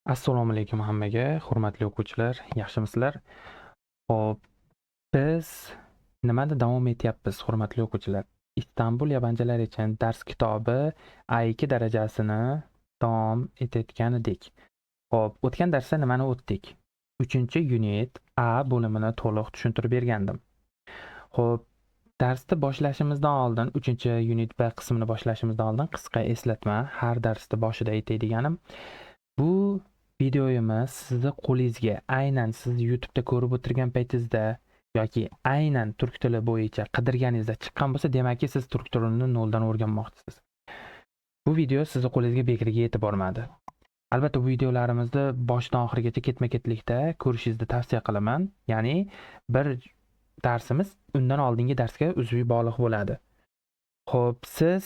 Assalomu alaykum hammaga, hurmatli o'quvchilar, yaxshimisizlar? Xo'p, biz nimada davom etyapmiz, hurmatli o'quvchilar? Istanbul yabancalar uchun dars kitobi A2 darajasini davom etayotgan edik. Xo'p, o'tgan darsda nimani o'tdik? 3-unit A bo'limini to'liq tushuntirib bergandim. Xo'p, darsni boshlashimizdan oldin, 3-unit B qismini boshlashimizdan oldin qisqa eslatma, har darsda boshida aytadiganim, bu videoyimiz sizni qo'lingizga aynan siz YouTube'da ko'rib o'tirgan paytingizda yoki aynan turk tili bo'yicha qidirganingizda chiqqan bo'lsa, demakki siz turk tilini noldan o'rganmoqchisiz. Bu video sizni qo'lingizga bekorga yetib bormadi. Albatta, bu videolarimizni boshidan oxirigacha ketma-ketlikda ko'rishingizni tavsiya qilaman. Ya'ni bir darsimiz undan oldingi darsga uzviy bog'liq bo'ladi. Xo'p, siz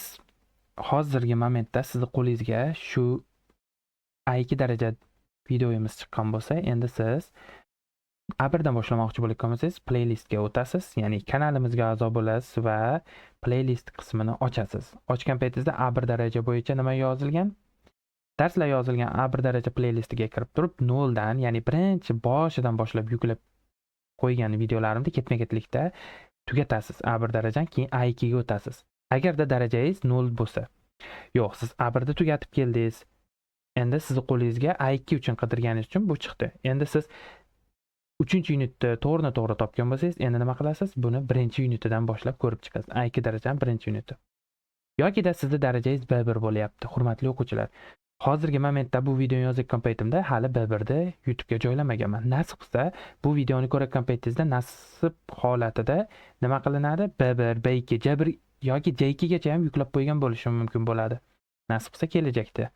hozirgi momentda sizni qo'lingizga shu A2 daraja videoyimiz chiqqan bo'lsa, endi siz A1 dan boshlamoqchi bo'layotgan bo'lsangiz, playlistga o'tasiz, ya'ni kanalimizga a'zo bo'lasiz va playlist qismini ochasiz. Ochgan paytingizda A1 daraja bo'yicha nima yozilgan? Darslar yozilgan A1 daraja playlistiga kirib turib, noldan, ya'ni birinchi boshidan boshlab yuklab qo'ygan videolarimni ketma-ketlikda tugatasiz A1 darajani, keyin A2 ga o'tasiz. Agarda darajangiz 0 bo'lsa, yo'q, siz A1 da tugatib keldingiz. Endi sizni qo'lingizga A2 uchun qidirganingiz uchun bu chiqdi. Endi siz 3-unitni to'g'rina-to'g'ri topgan bo'lsangiz, endi nima qilasiz? Buni 1-unitidan boshlab ko'rib chiqasiz. A2 darajaning 1-uniti. Yokida sizni darajangiz B1 bo'lyapti, hurmatli o'quvchilar. Hozirgi momentda bu videoni yozayotgan paytimda hali B1 ni YouTube'ga joylamaganman. Nasib qilsa, bu videoni ko'rayotgan paytingizda nasib holatida nima qilinadi? B1, B2, C1 yoki C2 gacha ham yuklab qo'ygan bo'lishim mumkin bo'ladi. Nasib qilsa kelajakda.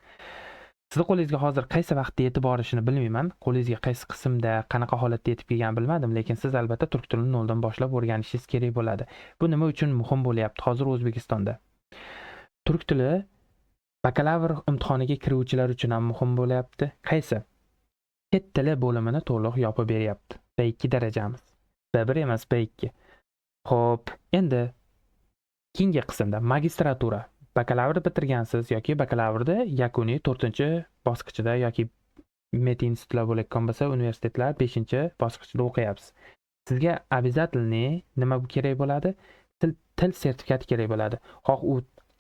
Sizni qo'lingizga hozir qaysi vaqtda yetib borishini bilmayman. Qo'lingizga qaysi qismda, qanaqa holatda yetib kelganini bilmadim, lekin siz albatta turk tilini noldan boshlab o'rganishingiz kerak bo'ladi. Bu nima uchun muhim bo'lyapti hozir O'zbekistonda? Turk tili bakalavr imtihoniga kiruvchilar uchun ham muhim bo'lyapti. Qaysi? Chet tili bo'limini to'liq yopib beryapti. B2 darajamiz. B1 emas, B2. Xo'p, endi keyingi qismda magistratura. Bakalavr bitirgansiz yoki bakalavrni yakuniy 4-bosqichida yoki med institutlar bo'layotgan bo'lsa, universitetlar 5-bosqichida o'qiyapsiz. Sizga обязательный nima kerak bo'ladi? Til sertifikati kerak bo'ladi. Xoh u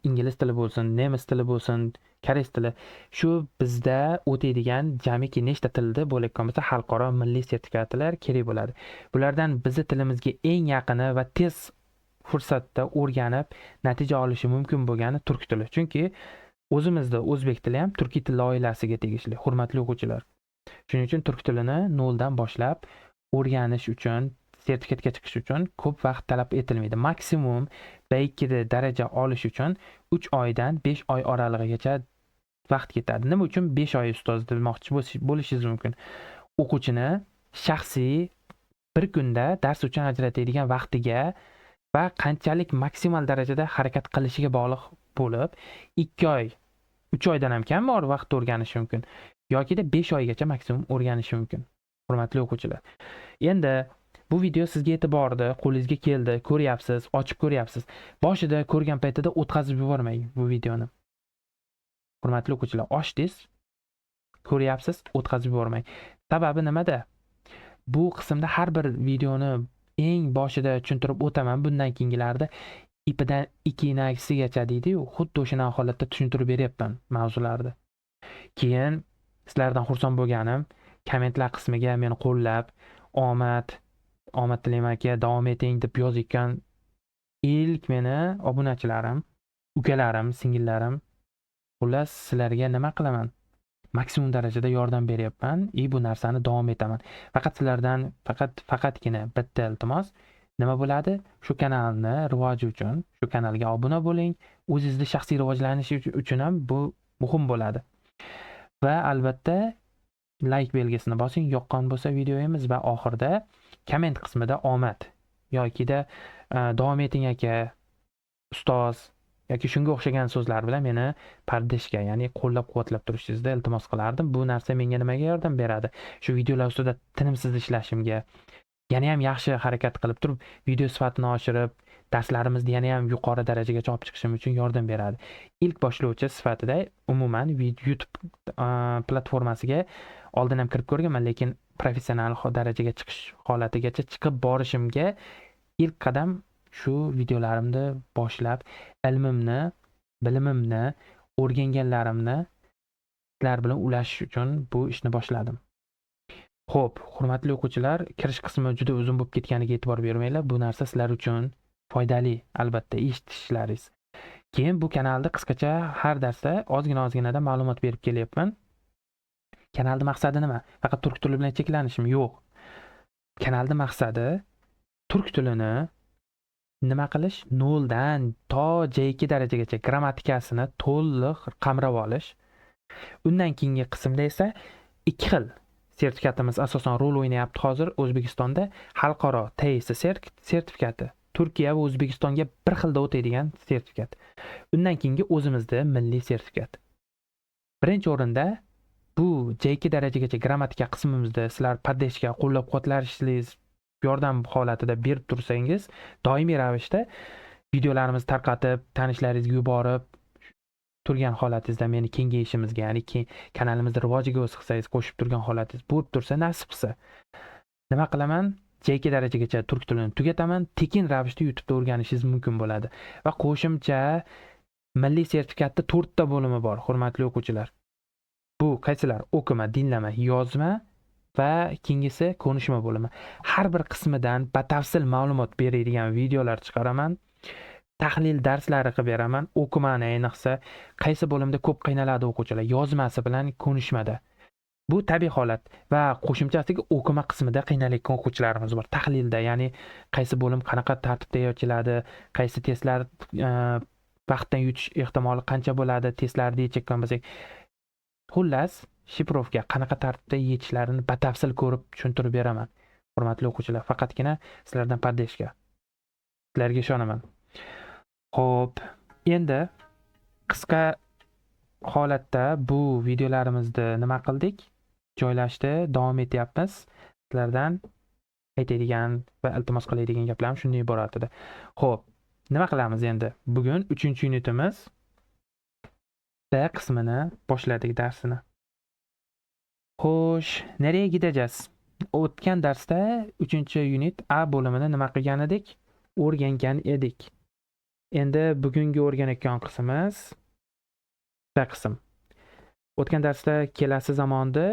ingliz tili bo'lsin, nemis tili bo'lsin, koreys tili. Shu bizda o'tadigan jamiki nechta tilda bo'layotgan bo'lsa, xalqaro milliy sertifikatlar kerak bo'ladi. Bulardan bizni tilimizga eng yaqini va tez fursatda o'rganib natija olishi mumkin bo'lgani turk tili. Chunki o'zimizda o'zbek tili ham turkiy tillar oilasiga tegishli, hurmatli o'quvchilar. Shuning uchun turk tilini noldan boshlab o'rganish uchun, sertifikatga chiqish uchun ko'p vaqt talab etilmaydi. Maksimum B2 da daraja olish uchun 3 oydan 5 oy oralig'igacha vaqt ketadi. Nima uchun 5 oy, ustoz, demoqchi bo'lishingiz mumkin. O'quvchini shaxsiy bir kunda dars uchun ajratadigan vaqtiga va qanchalik maksimal darajada harakat qilishiga bog'liq bo'lib, 2 oy, 3 oydan ham kam bor vaqt o'rganishi mumkin yokida 5 oygacha maksimum o'rganishi mumkin. Hurmatli o'quvchilar. Endi bu video sizga yetib bordi, qo'lingizga keldi, ko'ryapsiz, ochib ko'ryapsiz. Boshida ko'rgan paytida o'tkazib yubormang bu videoni. Hurmatli o'quvchilar, ochdingiz, ko'ryapsiz, o'tkazib yubormang. Sababi nimada? Bu qismda har bir videoni eng boshida tushuntirib o'taman. Bundan keyingilarida ipidan ignasigacha deydi-yu, xuddi o'shanaqa holatda tushuntirib beryapman mavzularni. Keyin sizlardan xursand bo'lganim, kommentlar qismiga meni qo'llab, "Omad, omad tilayman aka, davom eting" deb yozayotgan ilk meni obunachilarim, ukalarim, singillarim. Xullas, sizlarga nima qilaman? Maksimum darajada yordam beryapman и bu narsani davom etaman. Faqat sizlardan faqatgina bitta iltimos nima bo'ladi? Shu kanalni rivoji uchun shu kanalga obuna bo'ling. O'zingizni shaxsiy rivojlanishi uchun ham bu muhim bo'ladi. Va albatta like belgisini bosing, yoqqan bo'lsa videomiz, va oxirida komment qismida "omad" yokida "davom eting aka, ustoz" yoki shunga o'xshagan so'zlar bilan meni поддержка, ya'ni qo'llab-quvvatlab turishingizni iltimos qilardim. Bu narsa menga nimaga yordam beradi? Shu videolar ustida tinimsiz ishlashimga. Yana ham yaxshi harakat qilib turib, video sifatini oshirib, darslarimizni yana ham yuqori darajagacha olib chiqishim uchun yordam beradi. Ilk boshlovchi sifatida umuman YouTube platformasiga oldin ham kirib ko'rganman, lekin professional darajaga chiqish holatigacha chiqib borishimga ilk qadam shu videolarimni boshlab, ilmimni, bilimimni, o'rganganlarimni sizlar bilan ulashish uchun bu ishni boshladim. Xo'p, hurmatli o'quvchilar, kirish qismi juda uzun bo'lib ketganiga e'tibor bermanglar. Bu narsa sizlar uchun foydali, albatta, eshitishlaringiz. Keyin bu kanalda qisqacha har darsda ozgina-ozginadan ma'lumot berib kelyapman. Kanalning maqsadi nima? Faqat turk tili bilan cheklanishim yo'q. Kanalning maqsadi turk tilini nima qilish? 0 dan to J2 darajagacha grammatikasini to'liq qamrab olish. Undan keyingi qismda esa ikki xil sertifikatimiz asosan rol o'ynayapti hozir O'zbekistonda xalqaro TS sertifikati. Turkiya va O'zbekistonga bir xilda o'tadigan sertifikat. Undan keyingi o'zimizda milliy sertifikat. Birinchi o'rinda bu J2 darajagacha grammatika qismimizda sizlar поддержка qo'llab-quvvatlashingiz yordam holatida berib tursangiz, doimiy ravishda videolarimizni tarqatib, tanishlaringizga yuborib turgan holatingizda meni kengayishimizga, ya'ni kanalimizning rivojiga o'z hissangiz qo'shib turgan holatingiz bo'lib tursa, nasib qilsa. Nima qilaman? J2 darajagacha turk tilini tugataman, tekin ravishda YouTube'da o'rganishingiz mumkin bo'ladi. Va qo'shimcha milliy sertifikatda 4 ta bo'limi bor, hurmatli o'quvchilar. Bu qaysilar? O'qima, dinlama, yozma va keyingisi konuşma bo'limi. Har bir qismidan batafsil ma'lumot beradigan videolar chiqaraman. Tahlil darslari qilib beraman. O'qimani ayniqsa qaysi bo'limda ko'p qiynaladi o'quvchilar? Yozmasi bilan konuşmada. Bu tabiiy holat va qo'shimchasiga o'qima qismida qiynalayotgan o'quvchilarimiz bor. Tahlilda, ya'ni qaysi bo'lim qanaqa tartibda yechiladi, qaysi testlar vaqtdan yutish ehtimoli qancha bo'ladi, testlarni yechayotgan bo'lsak. Xullas, шифровка qanaqa tartibda yechishlarini batafsil ko'rib tushuntirib beraman. Hurmatli o'quvchilar, faqatgina sizlardan поддержка. Sizlarga ishonaman. Xo'p, endi qisqa holatda bu videolarimizni nima qildik? Joylashdi, davom etyapmiz. Sizlardan aytadigan va iltimos qiladigan gaplarim shundan iborat edi. Xo'p, nima qilamiz endi? Bugun 3-unitimiz B qismini boshladik darsini. Xo'sh, nereye gideceğiz? O'tgan darsda 3-unit A bo'limini nima qilgan edik? O'rgangan edik. Endi bugungi o'rganayotgan qismimiz B qism. O'tgan darsda kelasi zamonda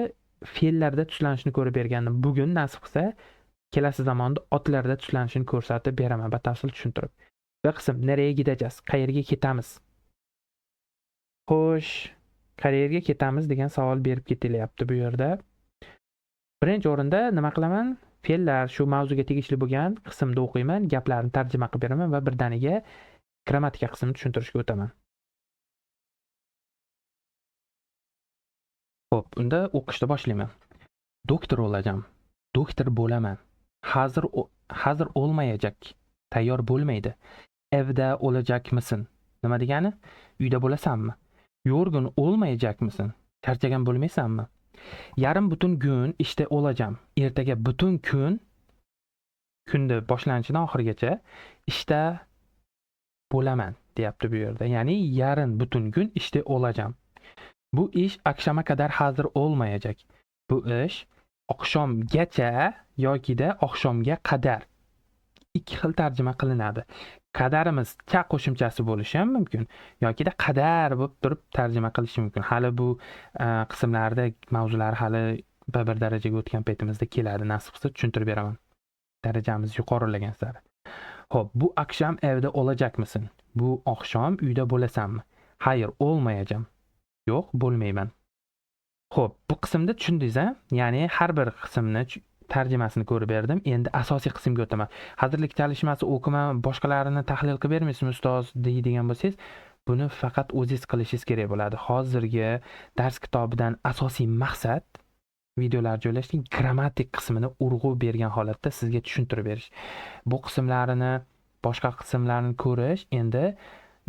fe'llarda tuslanishini ko'rib bergandim. Bugun nasib qilsa kelasi zamonda otlarda tuslanishini ko'rsatib beraman, batafsil tushuntirib. B qism nereye gideceğiz? Qayerga ketamiz? Xo'sh, qayerga ketamiz degan savol berib ketilyapti bu yerda. Birinchi o'rinda nima qilaman? Fe'llar shu mavzuga tegishli bo'lgan qismda o'qiyman, gaplarni tarjima qilib beraman va birdaniga grammatika qismini tushuntirishga o'taman. Xo'p, unda o'qishni boshlayman. Doktor olacağım. Doktor bo'laman. Hazır olmayacak. Tayyor bo'lmaydi. Evde olacakmısın? Nima degani? Uyda bo'lasanmi? Yorgun olmayacakmısın? Charchagan bo'lmaysanmi? Yarın bütün gün işte olacağım. Ertaga bütün kun, kunni boshlanishidan oxirigacha ishda bo'laman deyapti bu yerda. Ya'ni yarın bütün gün işte olacağım. Bu ish akşama kadar hazır olmayacak. Bu ish oqshomgacha yokida oqshomga qadar ikki xil tarjima qilinadi. Qadarimiz cha qo'shimchasi bo'lishi ham mumkin yokida qadar bo'lib turib tarjima qilishi mumkin. Hali bu qismlarda mavzular hali bir darajaga o'tgan paytimizda keladi, nasib qilsa tushuntirib beraman. Darajamiz yuqorilagan sari. Xo'p, bu akşam evde olacakmısın? Bu oqshom uyda bo'lasanmi? Hayır, olmayacağım. Yo'q, bo'lmayman. Xo'p, bu qismda tushundingiz a? Ya'ni har bir qismni tarjimasini ko'rib berdim. Endi asosiy qismga o'taman. Hazırlık çalışması, o'qima, boshqalarini tahlil qilib bermaysizmi ustoz deydigan bo'lsangiz, buni faqat o'zingiz qilishingiz kerak bo'ladi. Hozirgi dars kitobidan asosiy maqsad videolar joylashning grammatik qismini urg'u bergan holatda sizga tushuntirib berish. Bu qismlarini, boshqa qismlarini ko'rish endi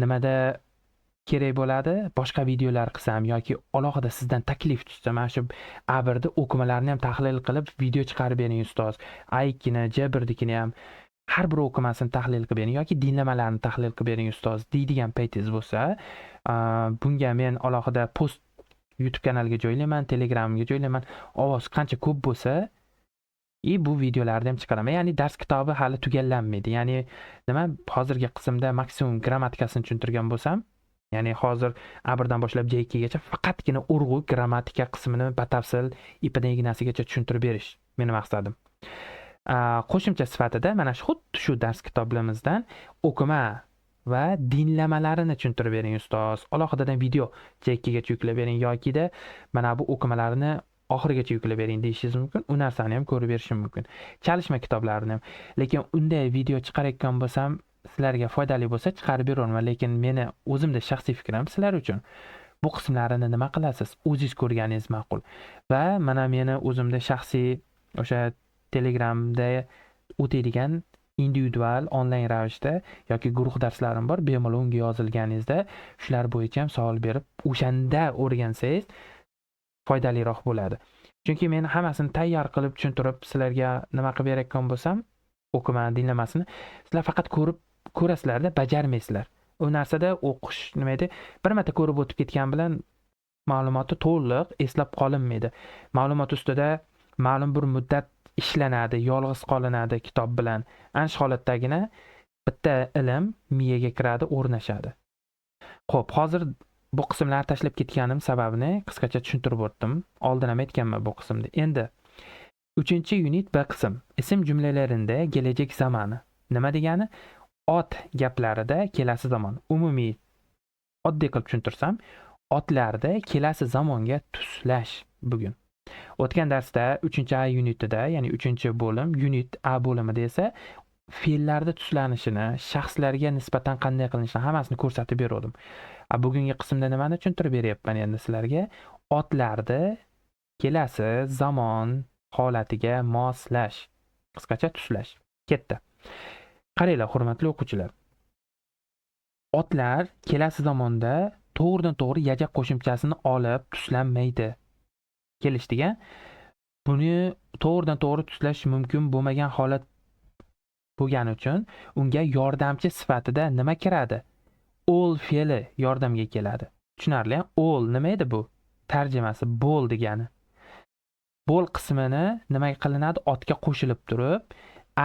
nimada Kerak bo'ladi, boshqa videolar qilsam yoki alohida sizdan taklif tushsa, mana shu A1da o'qimalarni ham tahlil qilib video chiqarib bering ustoz. A2ni, C1nikini ham har bir o'qimasini tahlil qilib bering yoki dinlamalarni tahlil qilib bering ustoz deydigan paytingiz bo'lsa, bunga men alohida post YouTube kanaliga joylayman, Telegramga joylayman. Ovoz qancha ko'p bo'lsa, bu videolarni ham chiqaraman. Ya'ni dars kitobi hali tugallanmaydi. Ya'ni nima, hozirgi qismda maksimum grammatikasini tushuntirgan bo'lsam, ya'ni hozir A1dan boshlab C2gacha faqatgina urg'u grammatika qismini batafsil ipidan ignasigacha tushuntirib berish meni maqsadim. Qo'shimcha sifatida mana shu xuddi shu dars kitoblarimizdan o'qima va dinlamalarini tushuntirib bering ustoz. Alohidadan video C2gacha yuklab bering yokida mana bu o'qimalarni oxirigacha yuklab bering deyishingiz mumkin. U narsani ham ko'rib berishim mumkin. Chalishma kitoblarini ham. Lekin unday video chiqarayotgan bo'lsam, sizlarga foydali bo'lsa chiqarib beraverman, lekin meni o'zimda shaxsiy fikrim sizlar uchun bu qismlarini nima qilasiz? O'zingiz ko'rganingiz ma'qul. Va mana meni o'zimda shaxsiy o'sha Telegramda o'tadigan individual onlayn ravishda yoki guruh darslarim bor. Bemalol unga yozilganingizda shular bo'yicha ham savol berib, o'shanda o'rgansangiz foydaliroq bo'ladi. Chunki men hammasini tayyor qilib tushuntirib sizlarga nima qilib berayotgan bo'lsam, o'qima, dinlamasini sizlar faqat ko'rib ko'rasizlarda, bajarmaysizlar. U narsada o'qish nima edi? Bir marta ko'rib o'tib ketgan bilan ma'lumoti to'liq eslab qolinmaydi. Ma'lumot ustida ma'lum bir muddat ishlanadi, yolg'iz qolinadi kitob bilan. Ana shu holatdagina bitta ilm miyaga kiradi, o'rnashadi. Xo'p, hozir bu qismlarni tashlab ketganim sababini qisqacha tushuntirib o'tdim. Oldin ham aytganman bu qismda. Endi 3-unit B qism. Isim jumlalarida gelajak zamoni. Nima degani? Ot gaplarida kelasi zamon. Umumiy oddiy qilib tushuntirsam, otlarda kelasi zamonga tuslash bugun. O'tgan darsda 3-A unitida, ya'ni 3-bo'lim, unit A bo'limida esa fe'llarda tuslanishini, shaxslarga nisbatan qanday qilinishini hammasini ko'rsatib berdim. Bugungi qismda nimani tushuntirib beryapman endi sizlarga? Otlarni kelasi zamon holatiga moslash, qisqacha tuslash. Ketdi. Qaranglar, hurmatli o'quvchilar. Otlar kelasi zamonda to'g'ridan to'g'ri yajak qo'shimchasini olib tuslanmaydi. Kelishdik-a? Buni to'g'ridan to'g'ri tuslash mumkin bo'lmagan holat bo'lgani uchun unga yordamchi sifatida nima kiradi? Ol fe'li yordamga keladi. Tushunarli? Ol nima edi bu? Tarjimasi bo'l degani. Bo'l qismini nima qilinadi? Otga qo'shilib turib,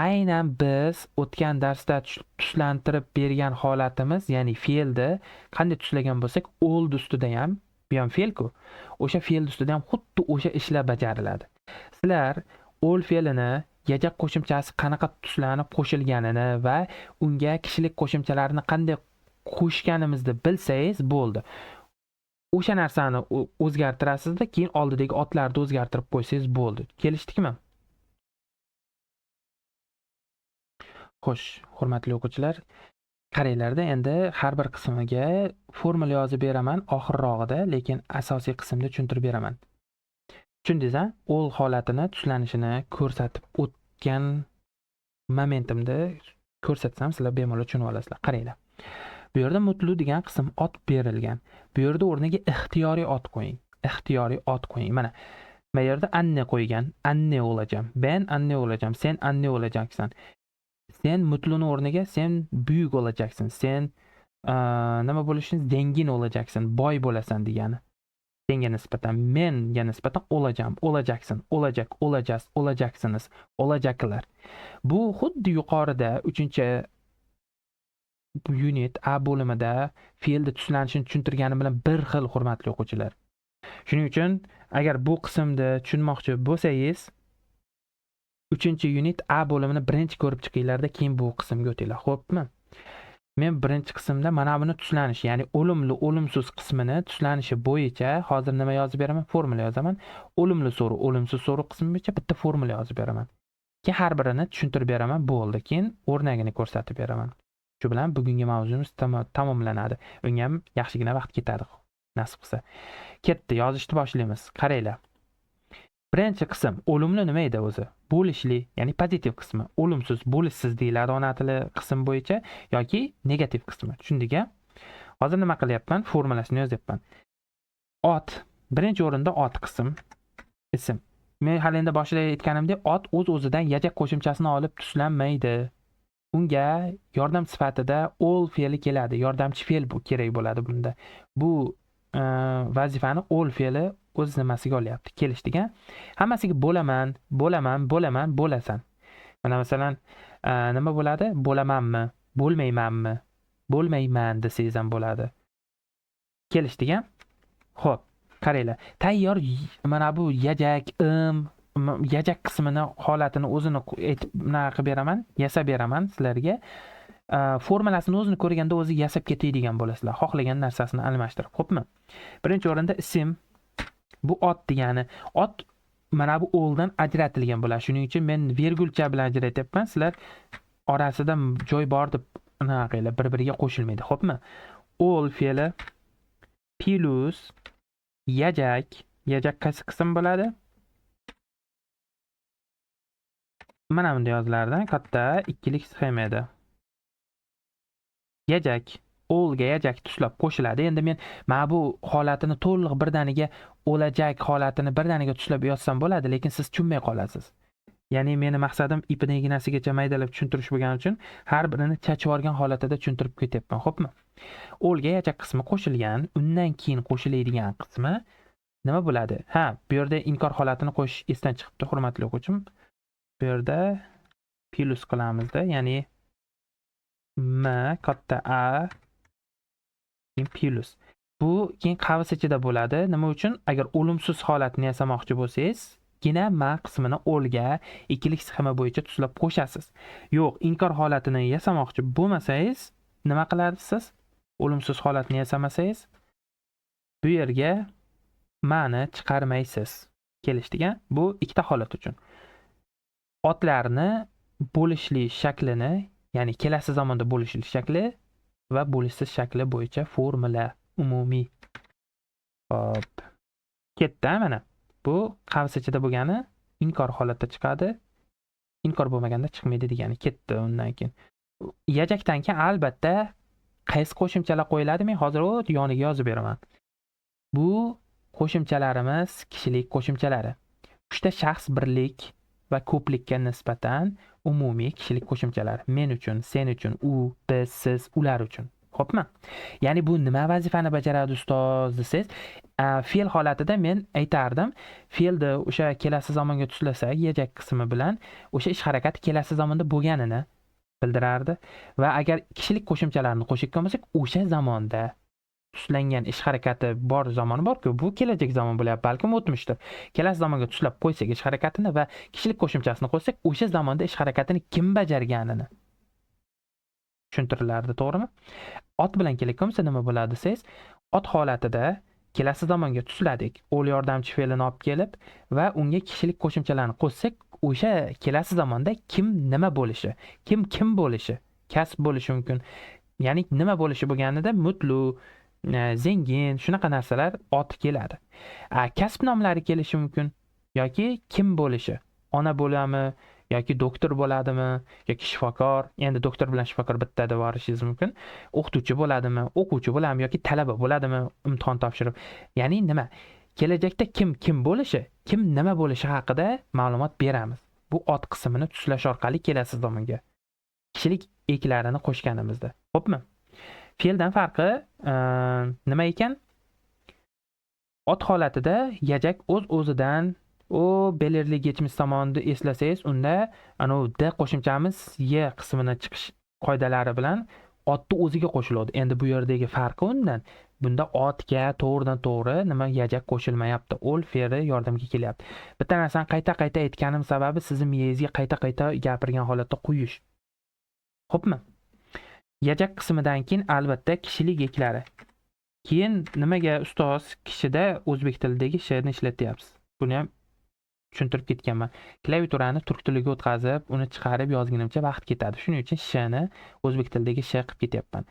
aynan biz o'tgan darsda tuslantirib bergan holatimiz, ya'ni fe'lni qanday tuslagan bo'lsak, ol ustida ham, bu ham fe'l-ku. O'sha fe'l ustida ham xuddi o'sha ishlar bajariladi. Sizlar ol fe'lini yajak qo'shimchasi qanaqa tuslanib qo'shilganini va unga kishilik qo'shimchalarini qanday qo'shganimizni bilsangiz bo'ldi. O'sha narsani o'zgartirasizda, keyin oldidagi otlarni o'zgartirib qo'ysangiz bo'ldi. Kelishdikmi? Xo'sh, hurmatli o'quvchilar, qaranglarda endi har bir qismiga formula yozib beraman oxirrog'ida, lekin asosiy qismda tushuntirib beraman. Tushundingiz-a? Ol holatini tuslanishini ko'rsatib o'tgan momentimda ko'rsatsam, sizlar bemalol tushunib olasizlar. Qaranglar. Bu yerda mutlu degan qism ot berilgan. Bu yerda o'rniga ixtiyoriy ot qo'ying. Ixtiyoriy ot qo'ying. Mana bu yerda anne qo'ygan. Anne bo'lajam. Ben anne bo'lajam. Sen anne bo'lajaksan. Sen mutluni o'rniga sen buyuk bo'lajaksan. Sen nima bo'lishing? Zengin bo'lajaksan, boy bo'lasan degani. Senga nisbatan, menga nisbatan o'lajam, o'lajaksan, o'lajak, o'lajas, o'lajaksiniz, o'lajaklar. Bu xuddi yuqorida 3 unit A bo'limida fe'lni tuslanishini tushuntirganim bilan bir xil, hurmatli o'quvchilar. Shuning uchun agar bu qismni tushunmoqchi bo'lsangiz, 3-unit A bo'limini birinchi ko'rib chiqinglarda, keyin bu qismga o'tinglar. Xo'pmi? Men birinchi qismda mana buni tuslanishi, ya'ni o'limli, o'limsiz qismini tuslanishi bo'yicha hozir nima yozib beraman? Formula yozaman. O'limli so'ruv, o'limsiz so'ruv qismi bo'yicha bitta formula yozib beraman. Keyin har birini tushuntirib beraman, bo'ldi. Keyin o'rnagini ko'rsatib beraman. Shu bilan bugungi mavzumiz tamomlanadi. Unga ham yaxshigina vaqt ketadi, nasib qilsa. Ketdi, yozishni boshlaymiz. Qaranglar. Birinchi qism o'limli nima edi o'zi? Bo'lishli, ya'ni pozitiv qismi. O'limsiz, bo'lishsiz deyiladi ona tili qism bo'yicha yoki negativ qismi. Tushundik-a? Hozir nima qilyapman? Formulasini yozyapman. Ot, birinchi o'rinda ot qism ism. Men hali endi boshida aytganimdek, ot o'z-o'zidan yajak qo'shimchasini olib tuslanmaydi. Unga yordam sifatida ol fe'li keladi. Yordamchi fe'l bu kerak bo'ladi bunda. Bu vazifani ol fe'li o'z zimmasiga olyapti. Kelishdik, a? Hammasiga bo'laman, bo'laman, bo'laman, bo'lasan. Mana masalan, nima bo'ladi? Bo'lamanmi? Bo'lmaymanmi? Bo'lmayman desangiz ham bo'ladi. Kelishdik, a? Xo'p, qaranglar. Tayyor mana bu yajak, yajak qismini holatini o'zini aytib bunaqa qilib beraman, yasab beraman sizlarga. Formulasini o'zini ko'rganda o'zi yasab ketadigan bo'lasizlar. Xohlagan narsasini almashtirib, xo'pmi? Birinchi o'rinda ism, bu ot degani. Ot mana bu o'ldan ajratilgan bo'ladi. Shuning uchun men vergulcha bilan ajratyapman. Sizlar orasida joy bor deb nima qilinglar, bir-biriga qo'shilmaydi, xo'pmi? O'l fe'li plus yajak, yajak qaysi qism bo'ladi? Mana bunday yozilardi, katta ikkilik sxema edi. Yajak, o'lga yajak tuslab qo'shiladi. Endi men mana bu holatini to'liq birdaniga o'lajak holatini birdaniga tuslab yozsam bo'ladi, lekin siz tushunmay qolasiz. Ya'ni meni maqsadim ipini ignasigacha maydalab tushuntirish bo'lgani uchun har birini chachib yuborgan holatida tushuntirib ketyapman, xo'pmi? O'lga yajak qismi qo'shilgan, undan keyin qo'shiladigan qismi nima bo'ladi? Ha, bu yerda inkor holatini qo'shish esdan chiqibdi, hurmatli o'quvchim. Bu yerda plus qilamizda, ya'ni M katta A keyin plus. Bu keyin qavs ichida bo'ladi. Nima uchun? Agar o'limsiz holatni yasamoqchi bo'lsangiz, gina ma qismini o'lga ikkilik sxema bo'yicha tuslab qo'shasiz. Yo'q, inkor holatini yasamoqchi bo'lmasangiz, nima qilarsiz? O'limsiz holatni yasamasangiz, bu yerga ma'ni chiqarmaysiz. Kelishdik, a? Bu ikkita holat uchun. Otlarni bo'lishli shaklini, ya'ni kelasi zamonda bo'lishli shakli va bo'lishsiz shakli bo'yicha formula umumiy. Hop. Ketdi, mana. Bu qavs ichida bo'lgani inkor holatda chiqadi. Inkor bo'lmaganda chiqmaydi degani. Ketdi undan keyin. Yajakdan keyin albatta qaysi qo'shimchalar qo'yiladi? Men hozir o't yoniga yozib beraman. Bu qo'shimchalarimiz kishilik qo'shimchalari. Uchta shaxs birlik va ko'plikka nisbatan umumiy kishilik qo'shimchalari. Men uchun, sen uchun, u, biz, siz, ular uchun. Xo'pmi? Ya'ni bu nima vazifani bajaradi ustoz desangiz, fe'l holatida men aytardim, fe'lni o'sha kelasi zamonga tuslasak, yajak qismi bilan o'sha ish harakati kelasi zamonda bo'lganini bildirardi va agar kishilik qo'shimchalarini qo'shayotgan bo'lsak, o'sha zamonda tuslangan ish harakati bor zamoni bor-ku, bu kelajak zamon bo'lyapti, balkim o'tmishdir. Kelasi zamonga tuslab qo'ysak ish harakatini va kishilik qo'shimchasini qo'shsak, o'sha zamonda ish harakatini kim bajarganini tushuntirilardi, to'g'rimi? Ot bilan kelayotgan bo'lsa nima bo'ladi desangiz, ot holatida kelasi zamonga tusladik, o'l yordamchi fe'lini olib kelib va unga kishilik qo'shimchalarini qo'shsak, o'sha kelasi zamonda kim nima bo'lishi, kim kim bo'lishi, kasb bo'lishi mumkin. Ya'ni nima bo'lishi bo'lganida mutlu, zengin, shunaqa narsalar ot keladi. Kasb nomlari kelishi mumkin yoki kim bo'lishi, ona bo'ladimi yoki doktor bo'ladimi yoki shifokor. Endi doktor bilan shifokor bitta deb yuborishingiz mumkin. O'qituvchi bo'ladimi, o'quvchi bo'ladimi yoki talaba bo'ladimi imtihon topshirib. Ya'ni nima? Kelajakda kim kim bo'lishi, kim nima bo'lishi haqida ma'lumot beramiz. Bu ot qismini tuslash orqali kelasi zamonga kishilik eklarini qo'shganimizda. Xo'pmi? Fe'ldan farqi nima ekan? Ot holatida yajak o'z-o'zidan o belirli geçmiş zamonni eslasangiz, unda anavi d qo'shimchamiz y qismini chiqish qoidalari bilan otni o'ziga qo'shiladi. Endi bu yerdagi farqi undan, bunda otga to'g'ridan to'g'ri nima yajak qo'shilmayapti. O'l fe'li yordamga kelyapti. Bitta narsani qayta-qayta aytganim sababi sizni miyangizga qayta-qayta gapirgan holatda quyish. Xo'pmi? Yajak qismidan keyin albatta kishilik eklari. Keyin nimaga ustoz kishida o'zbek tilidagi she'rni ishlatyapsiz? Buni ham tushuntirib ketganman. Klaviaturani turk tiliga o'tkazib, uni chiqarib yozgunimcha vaqt ketadi. Shuning uchun shni o'zbek tilidagi sh qilib ketyapman.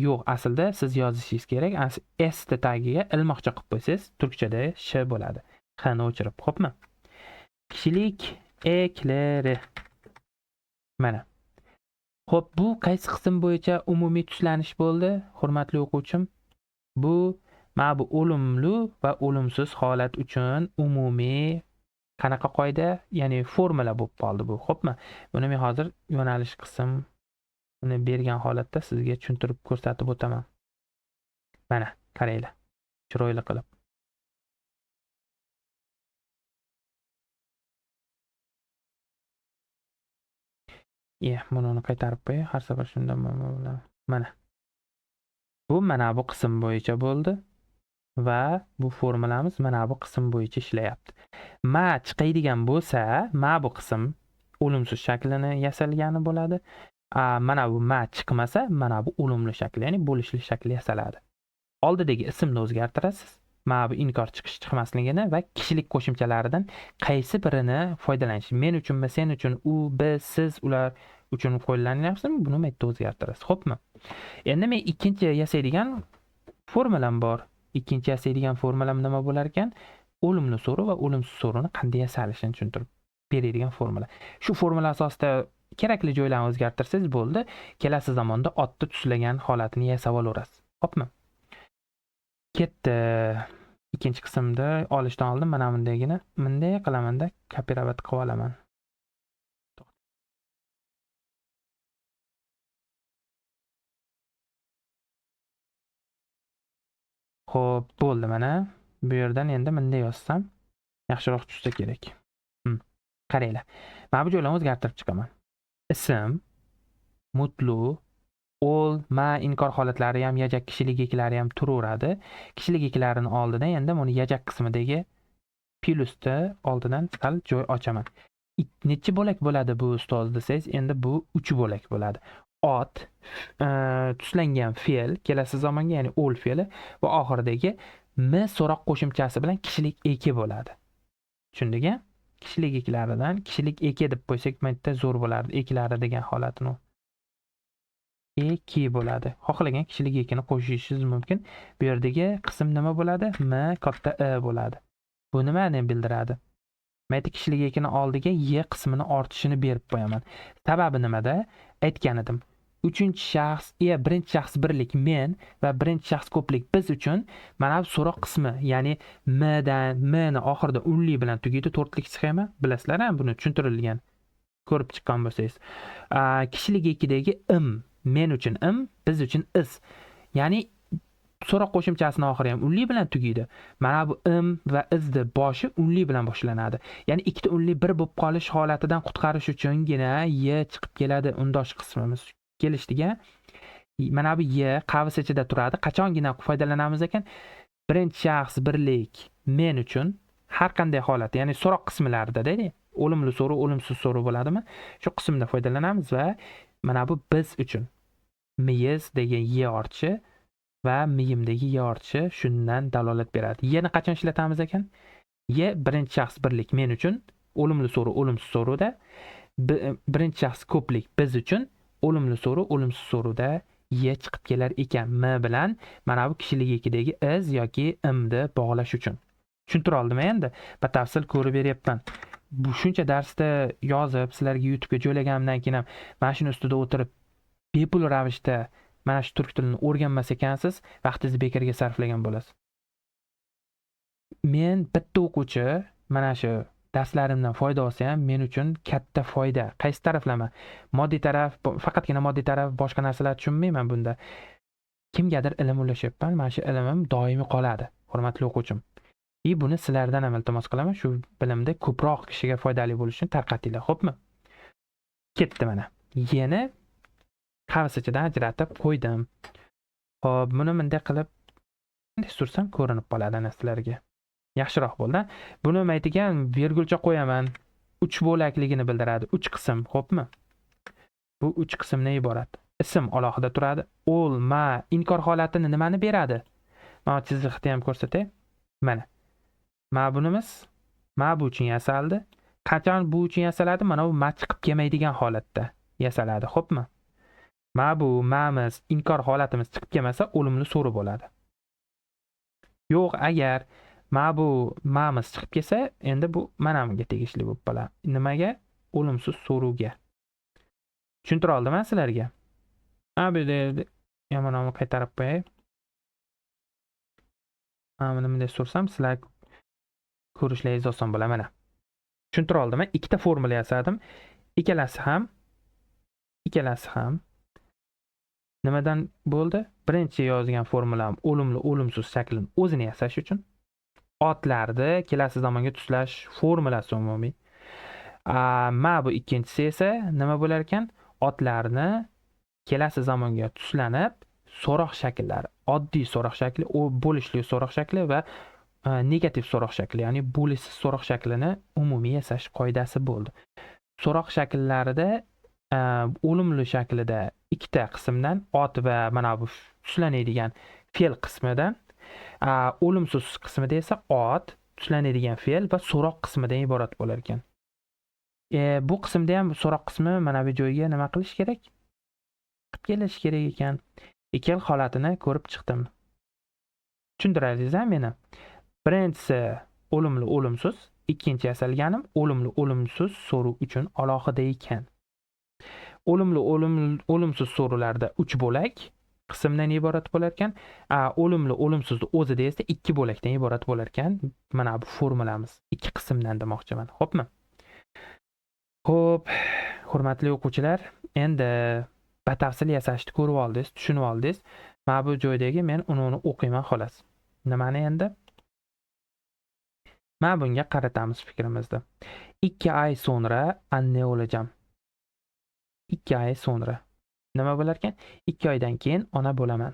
Yo'q, aslida siz yozishingiz kerak. S ni tagiga ilmoqcha qilib qo'ysangiz, turkchada sh bo'ladi. X ni o'chirib, xo'pmi? Kishilik eklari. Mana. Xo'p, bu qaysi qism bo'yicha umumiy tuslanish bo'ldi, hurmatli o'quvchim? Bu mana bu o'limli va o'limsiz holat uchun umumiy qanaqa qoida, ya'ni formula bo'lib qoldi bu, xo'pmi? Buni men hozir yo'nalish qism uni bergan holatda sizga tushuntirib ko'rsatib o'taman. Mana, qaranglar, chiroyli qilib. Buni qaytarib qo'yay, har safar shunda mana. Bu mana bu qism bo'yicha bo'ldi va bu formulamiz mana bu qism bo'yicha ishlayapti. Ma chiqadigan bo'lsa, ma bu qism o'limsiz shaklini yasalgani bo'ladi. Mana bu ma chiqmasa, mana bu o'limli shakli, ya'ni bo'lishli shakli yasaladi. Oldidagi ismni o'zgartirasiz. Mana bu inkor chiqish chiqmasligini va kishilik qo'shimchalaridan qaysi birini foydalanish, men uchunmi, sen uchun, u, biz, siz, ular uchun qo'llanyapsizmi, buni bu yerda o'zgartirasiz, xo'pmi? Endi men ikkinchi yasaydigan formulam bor. Ikkinchi yasaydigan formulam nima bo'lar ekan? O'limli so'ruv va o'limsiz so'ruvni qanday yasalishini tushuntirib beradigan formula. Shu formula asosida kerakli joylarni o'zgartirsangiz bo'ldi, kelasi zamonda otni tuslagan holatini yasab olaverasiz. Xo'pmi? Ketdi. Ikkinchi qismda olishdan oldin mana bundaygina bunday qilamanda kopirovat qilib olaman. Xo'p, bo'ldi mana. Bu yerdan endi bunday yozsam yaxshiroq tushsa kerak. Qaranglar. Mana bu joylarni o'zgartirib chiqaman. Ism, mutlu, o'l, ma inkor holatlari ham, yajak kishilik eklari ham turaveradi. Kishilik eklarini oldidan endi buni yajak qismidagi plusni oldidan sal joy ochaman. Necha bo'lak bo'ladi bu ustoz desangiz, endi bu 3 bo'lak bo'ladi. Ot, tuslangan fe'l kelasi zamonga, ya'ni o'l fe'li va oxiridagi m so'roq qo'shimchasi bilan kishilik eki bo'ladi. Tushundik-a? Kishilik eklaridan kishilik eki deb qo'ysak, bu yerda zo'r bo'lardi. Eklari degan holatini eki bo'ladi. Xohlagan kishilik ekini qo'shishingiz mumkin. Bu yerdagi qism nima bo'ladi? M katta E bo'ladi. Bu nimani bildiradi? Men aytib kishilik ekini oldiga Y qismini ortishini berib qo'yaman. Sababi nimada? Aytgan edim. Uchinchi shaxs, birinchi shaxs birlik men va birinchi shaxs ko'plik biz uchun mana bu so'roq qismi, ya'ni M dan M ni oxirida unli bilan tugaydi, to'rtlik sxema, bilasizlar-a, buni tushuntirilgan. Ko'rib chiqqan bo'lsangiz. Kishilik ekidagi M, men uchun M, biz uchun is. Ya'ni so'roq qo'shimchasini oxiri ham unli bilan tugaydi. Mana bu M va izni boshi unli bilan boshlanadi. Ya'ni ikkita unli bir bo'lib qolish holatidan qutqarish uchungina Y chiqib keladi undosh qismimiz. Kelishdik-a? Mana bu Y qavs ichida turadi. Qachongina foydalanamiz ekan? Birinchi shaxs birlik men uchun har qanday holat, ya'ni so'roq qismlarida deydi. O'limli so'ruv, o'limsiz so'ruv bo'ladimi? Shu qismda foydalanamiz va mana bu biz uchun miyiz degan Y ortishi va miyimdagi Y ortishi shundan dalolat beradi. Y ni qachon ishlatamiz ekan? Y birinchi shaxs birlik men uchun, o'limli so'ruv, o'limsiz so'ruvda, birinchi shaxs ko'plik biz uchun, o'limli so'ruv, o'limsiz so'ruvda Y chiqib kelar ekan. M bilan mana bu kishilik ekidagi iz yoki M ni bog'lash uchun. Tushuntira oldimmi endi? Batafsil ko'rib beryapman. Bu shuncha darsda yozib, sizlarga YouTube'ga joylaganimdan keyin ham mana shuni ustida o'tirib bepul ravishda mana shu turk tilini o'rganmas ekansiz, vaqtingizni bekorga sarflagan bo'lasiz. Men bitta o'quvchi mana shu darslarimdan foyda olsa ham men uchun katta foyda. Qaysi taraflama? Moddiy taraf, faqatgina moddiy taraf, boshqa narsalar tushunmayman bunda. Kimgadir ilm ulashyapman, mana shu ilmim doimiy qoladi, hurmatli o'quvchim. Buni sizlardan ham iltimos qilaman, shu bilimda ko'proq kishiga foydali bo'lishini tarqatinglar, xo'pmi? Ketdi mana. Yana qavs ichidan ajratib qo'ydim. Xo'p, buni bunday qilib bunday sursam ko'rinib qoladi ana sizlarga. Yaxshiroq bo'ldi. Buni nima aytgan? Vergulcha qo'yaman. 3 bo'lakligini bildiradi. 3 qism, xo'pmi? Bu 3 qismdan iborat. Ism alohida turadi. O'l, ma, inkor holatini nimani beradi? Mana chiziqni ham ko'rsatay. Mana. Ma bunimiz ma bu uchun yasaldi. Qachon bu uchun yasaladi? Mana bu ma chiqib kelmaydigan holatda yasaladi, xo'pmi? Ma bu ma'miz inkor holatimiz chiqib kelmasa o'limli so'ri bo'ladi. Yo'q, agar ma bu ma'miz chiqib kelsa, endi bu mana bunga tegishli bo'lib qoladi. Nimaga? O'limsiz so'ruvga. Tushuntira oldimmi sizlarga? Ha, bu yerda yomonroq qaytarib qo'yay. Ha, buni bunday sursam sizlar ko'rishlaringiz oson bo'ladi. Mana. Tushuntira oldimmi? Ikkita formula yasadim. Ikkalasi ham nimadan bo'ldi? Birinchi yozgan formulam o'limli o'limsiz shaklini o'zini yasash uchun. Otlarni kelasi zamonga tuslash formulasi umumiy. Ma bu ikkinchisi esa nima bo'lar ekan? Otlarni kelasi zamonga tuslanib so'roq shakllari, oddiy so'roq shakli, u bo'lishli so'roq shakli va negativ so'roq shakli, ya'ni bo'lishsiz so'roq shaklini umumiy yasash qoidasi bo'ldi. So'roq shakllarida o'limli shaklida ikkita qismdan, ot va mana bu tuslanadigan fe'l qismidan, o'limsiz qismida esa ot, tuslanadigan fe'l va so'roq qismidan iborat bo'lar ekan. Bu qismda ham so'roq qismi mana bu joyga nima qilish kerak? Qilib kelish kerak ekan. Ikki xil holatini ko'rib chiqdim. Tushuntiradingiz-a meni? Birinchisi o'limli o'limsiz, ikkinchi yasalganim o'limli o'limsiz so'ruv uchun alohida ekan. O'limli o'limsiz so'ruvlarda 3 bo'lak qismdan iborat bo'lar ekan. O'limli o'limsizni o'zida esa 2 bo'lakdan iborat bo'lar ekan. Mana bu formulamiz 2 qismdan demoqchiman. Xo'pmi? Xo'p, hurmatli o'quvchilar, endi batafsil yasashni ko'rib oldingiz, tushunib oldingiz. Mana bu joydagi men uni o'qiyman xolos. Nimani endi? Mana bunga qaratamiz fikrimizni. 2 ay sonra anne olacağım. 2 ay sonra. Nima bo'lar ekan? 2 oydan keyin ona bo'laman.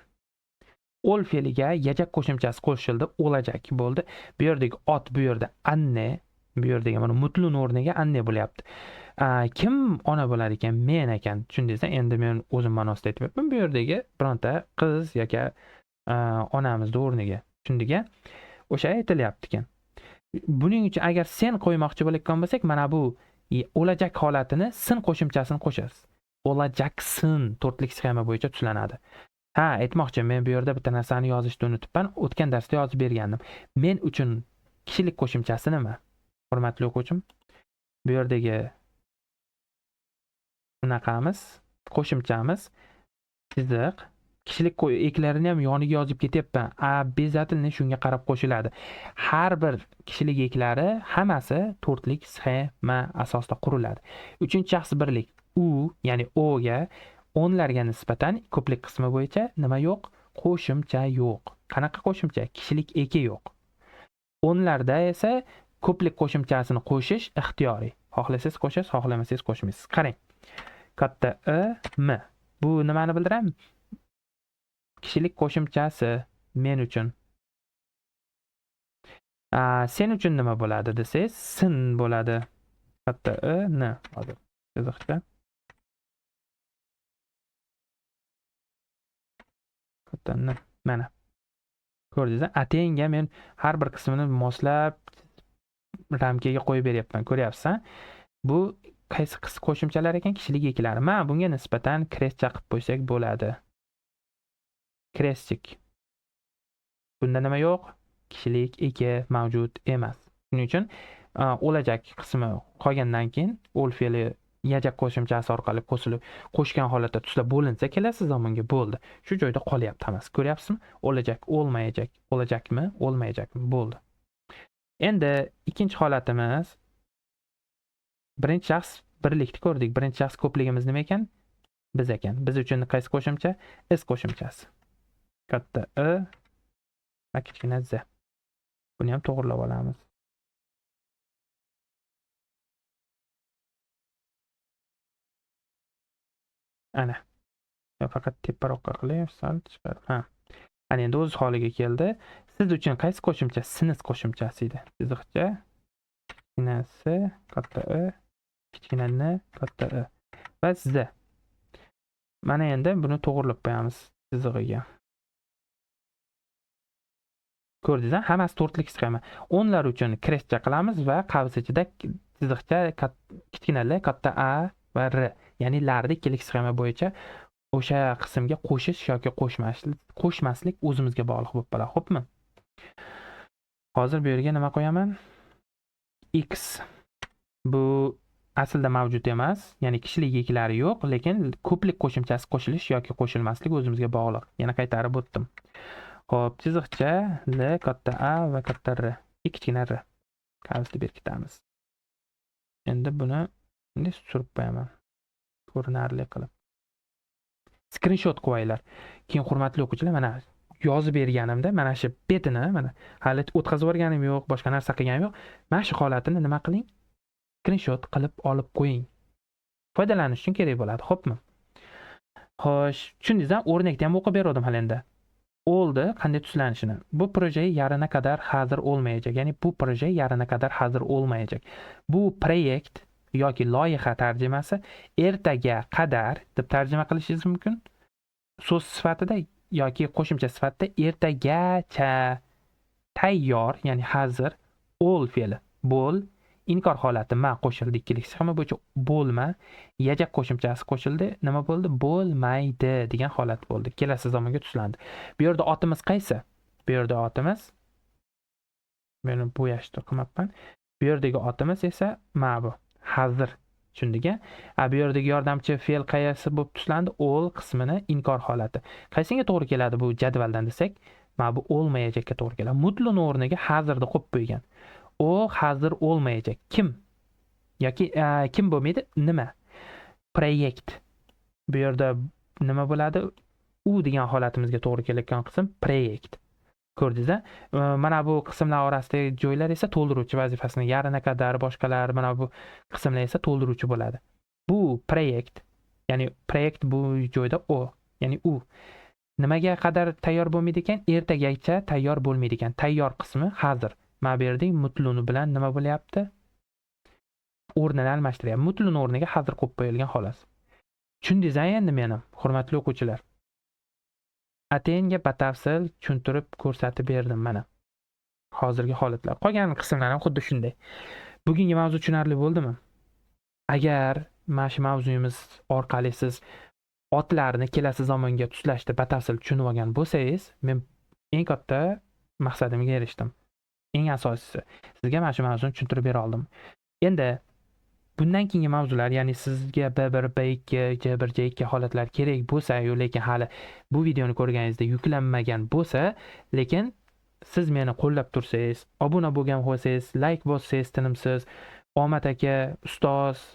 O'l fe'liga yajak qo'shimchasi qo'shildi, o'lajak bo'ldi. Bu yerdagi ot, bu yerda anne, bu yerdagi mana mutlun o'rniga anne bo'lyapti. Kim ona bo'lar ekan? Men ekan. Tushundingizmi? Endi men o'zim ma'nosida aytyapman. Bu yerdagi bironta qiz yoki onamizni o'rniga. Tushundik-a? O'sha aytilyapti ekan. Buning uchun agar sen qo'ymoqchi bo'layotgan bo'lsak, mana bu o'lajak holatini sin qo'shimchasini qo'shasiz. O'lajaksin to'rtlik sxema bo'yicha tuslanadi. Ha, aytmoqchi, men bu yerda bitta narsani yozishni unutibman. O'tgan darsda yozib bergandim. Men uchun kishilik qo'shimchasi nima? Hurmatli o'quvchim, bu yerdagi bunaqamiz, qo'shimchamiz chiziq, kishilik eklarini ham yoniga yozib ketyapman. Обязательно shunga qarab qo'shiladi. Har bir kishilik eklari hammasi to'rtlik sxema asosida quriladi. Uchinchi shaxs birlik u, ya'ni o ga o'nlarga nisbatan ko'plik qismi bo'yicha nima yo'q? Qo'shimcha yo'q. Qanaqa qo'shimcha? Kishilik eki yo'q. O'nlarda esa ko'plik qo'shimchasini qo'shish ixtiyoriy. Xohlasangiz qo'shasiz, xohlamasangiz qo'shmaysiz. Qarang. Katta I, M. Bu nimani bildiradi? Kishilik qo'shimchasi men uchun. Sen uchun nima bo'ladi desangiz, sin bo'ladi. Katta I, N. Hozir chiziqcha. Katta N. Mana. Ko'rdingizmi? Atenga men har bir qismini moslab ramkaga qo'yib beryapman. Ko'ryapsiz-a? Bu qaysi qo'shimchalar ekan? Kishilik eklari. Mana bunga nisbatan krestcha qilib qo'ysak bo'ladi. Krestchik. Bunda nima yo'q? Kishilik eki mavjud emas. Shuning uchun o'lajak qismi qolgandan keyin o'l fe'li yajak qo'shimchasi orqali qo'shilib, qo'shgan holatda tuslab bo'linsa kelasi zamonga bo'ldi. Shu joyda qolyapti hammasi. Ko'ryapsizmi? O'lajak, o'lmayajak, o'lajakmi, o'lmayajakmi bo'ldi. Endi ikkinchi holatimiz, birinchi shaxs birlikni ko'rdik. Birinchi shaxs ko'pligimiz nima ekan? Biz ekan. Biz uchun qaysi qo'shimcha? Is qo'shimchasi. Katta I va kichkina Z. Buni ham to'g'rilab olamiz. Ana. Yo, faqat teparoqqa qilay, sal chiqarib. Ha. Ana endi o'z holiga keldi. Siz uchun qaysi qo'shimcha? Sinus qo'shimchasi edi. Chiziqcha kichkina S, katta I, kichkina N, katta I va Z. Mana endi buni to'g'rilab qo'yamiz chizig'iga. Ko'rdingiz-a? Hammasi to'rtlik sxema. O'nlar uchun krestcha qilamiz va qavs ichida chiziqcha kichkina L, katta A va R, ya'ni larni ikkilik sxema bo'yicha o'sha qismga qo'shish yoki qo'shmaslik o'zimizga bog'liq bo'lib qoladi. Xo'pmi? Hozir bu yerga nima qo'yaman? X. Bu Aslida mavjud emas, ya'ni kishilik eklari yo'q, lekin ko'plik qo'shimchasi qo'shilish yoki qo'shilmaslik o'zimizga bog'liq. Yana qaytarib o'tdim. Xo'p, chiziqcha L katta A va katta R, kichkina R. Qavsni berkitamiz. Endi buni endi surib qo'yaman. Ko'rinarli qilib. Skrinshot qo'yinglar. Keyin, hurmatli o'quvchilar, mana yozib berganimda mana shu betini, mana hali o'tkazib yuborganim yo'q, boshqa narsa qilganim yo'q. Mana shu holatini nima qiling? Skrinshot qilib olib qo'ying. Foydalanish uchun kerak bo'ladi, xo'pmi? Xo'sh, tushundingizmi? O'rnakni ham o'qib berdim hali endi. Oldi qanday tuslanishini. Bu proje yarına kadar hazır olmayacak. Ya'ni bu proje yarına kadar hazır olmayacak. Bu proyekt yoki loyiha tarjimasi ertaga qadar deb tarjima qilishingiz mumkin. So'z sifatida yoki qo'shimcha sifatida ertagacha tayyor, ya'ni hazır ol fe'li. Bo'l inkor holati ma qo'shildi, ikkilik sxema bo'yicha bo'lma, yajak qo'shimchasi qo'shildi, nima bo'ldi? Bo'lmaydi degan holat bo'ldi. Kelasi zamonga tuslandi. Bu yerda otimiz qaysi? Bu yerda otimiz, men bo'yashni qilmabman. Bu yerdagi otimiz esa mana bu hazır. Tushundik a? Bu yerdagi yordamchi fe'l qaysi bo'lib tuslandi? Ol qismini inkor holati. Qaysiga to'g'ri keladi bu jadvaldan desak, mana bu olmayajakka to'g'ri keladi. Mutluni o'rniga hazırni qo'yib qo'ygan. O hazır olmayacak. Kim? Yoki kim bo'lmaydi? Nima? Proyekt. Bu yerda nima bo'ladi? U degan holatimizga to'g'ri kelayotgan qism proyekt. Ko'rdingiz? Mana bu qismlar orasidagi joylar esa to'ldiruvchi vazifasini, yarına qadar boshqalar, mana bu qismlar esa to'ldiruvchi bo'ladi. Bu proyekt, ya'ni proyekt bu joyda o, ya'ni u nimaga qadar tayyor bo'lmaydi ekan? Ertagacha tayyor bo'lmaydi ekan. Tayyor qismi hazır. Mana bu yerda mutluni bilan nima bo'lyapti? O'rnini almashtiryapti. Mutluni o'rniga hazır qo'yib qo'yilgan xolos. Tushundingiz endi meni, hurmatli o'quvchilar? Atenga batafsil tushuntirib ko'rsatib berdim mana. Hozirgi holatlar. Qolgan qismlar ham xuddi shunday. Bugungi mavzu tushunarli bo'ldimi? Agar mana shu mavzuyimiz orqali siz otlarni kelasi zamonga tuslashni batafsil tushunib olgan bo'lsangiz, men eng katta maqsadimga erishdim. Eng asosiysi, sizga mana shu mavzuni tushuntirib bera oldim. Endi bundan keyingi mavzular, ya'ni sizga B1, B2, C1, C2 holatlar kerak bo'lsa-yu, lekin hali bu videoni ko'rganingizda yuklanmagan bo'lsa, lekin siz meni qo'llab tursangiz, obuna bo'lgan bo'lsangiz, like bossangiz tinimsiz, Omad aka, ustoz,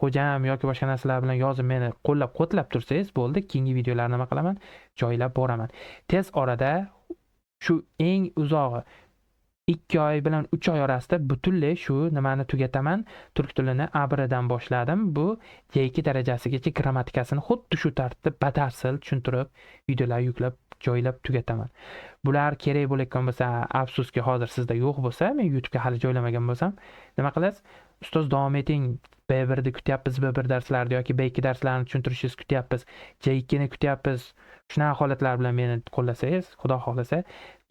xo'jam yoki boshqa narsalar bilan yozib meni qo'llab-quvvatlab tursangiz, bo'ldi, keyingi videolarni nima qilaman? Joylab boraman. Tez orada shu eng uzog'i 2 oy bilan 3 oy orasida butunlay shu nimani tugataman. Turk tilini A1 dan boshladim. Bu C2 darajasigacha grammatikasini xuddi shu tartibda batafsil tushuntirib, videolar yuklab, joylab tugataman. Bular kerak bo'layotgan bo'lsa, afsuski hozir sizda yo'q bo'lsa, men YouTube'ga hali joylamagan bo'lsam, nima qilasiz? Ustoz, davom eting. B1 ni kutyapmiz, B1 darslarini yoki B2 darslarini tushuntirishingizni kutyapmiz, C2 ni kutyapmiz. Shunaqa holatlar bilan meni qo'llasangiz, Xudo xohlasa,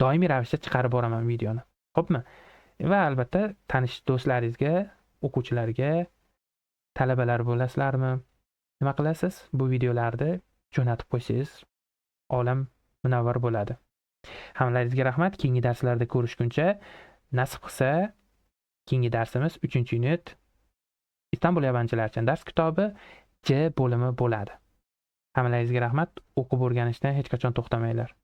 doimiy ravishda chiqarib boraman videoni. Xo'pmi? Va albatta tanish do'stlaringizga, o'quvchilarga, talabalar bo'lasizlarmi? Nima qilasiz? Bu videolarni jo'natib qo'ysangiz, olam munavvar bo'ladi. Hammalaringizga rahmat. Keyingi darslarda ko'rishguncha, nasib qilsa, keyingi darsimiz 3-unit Istanbul yabancılar uchun dars kitobi C bo'limi bo'ladi. Hammalaringizga rahmat. O'qib o'rganishdan hech qachon to'xtamanglar.